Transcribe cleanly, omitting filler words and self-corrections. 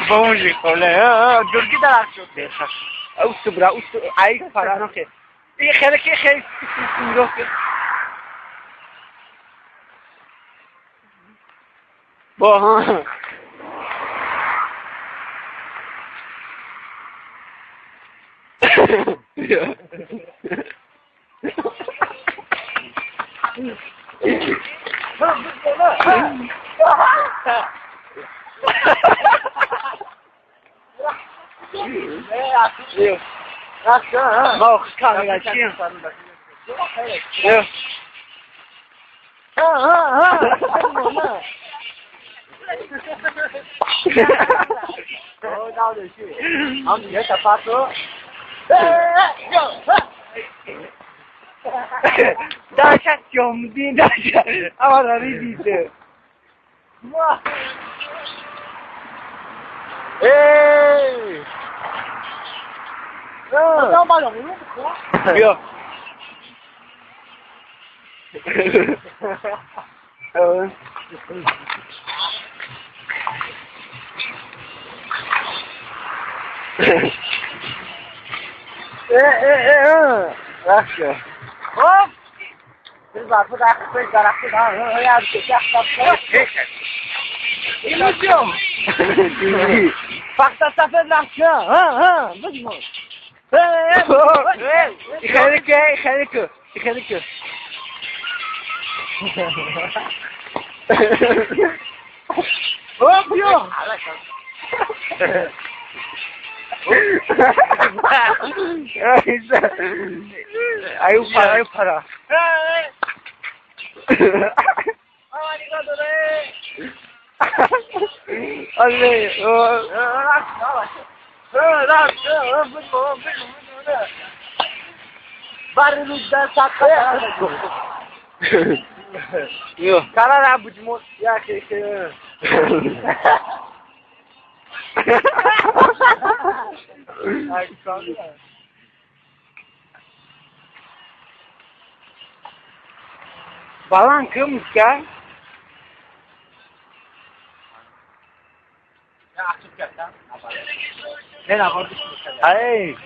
Бомжи, дурги дарахт шуд. Усту бра, усту, ай фара. И хеле ки хеле нигоҳ кун. Бо ҳа. Ма камера чӣ? 大家兄弟，大家阿妈哪里的？哇！哎！بیا. خب خليك خليك. 아유 팔아, 아유 팔아. 아니, Баланд ки муска. Ай.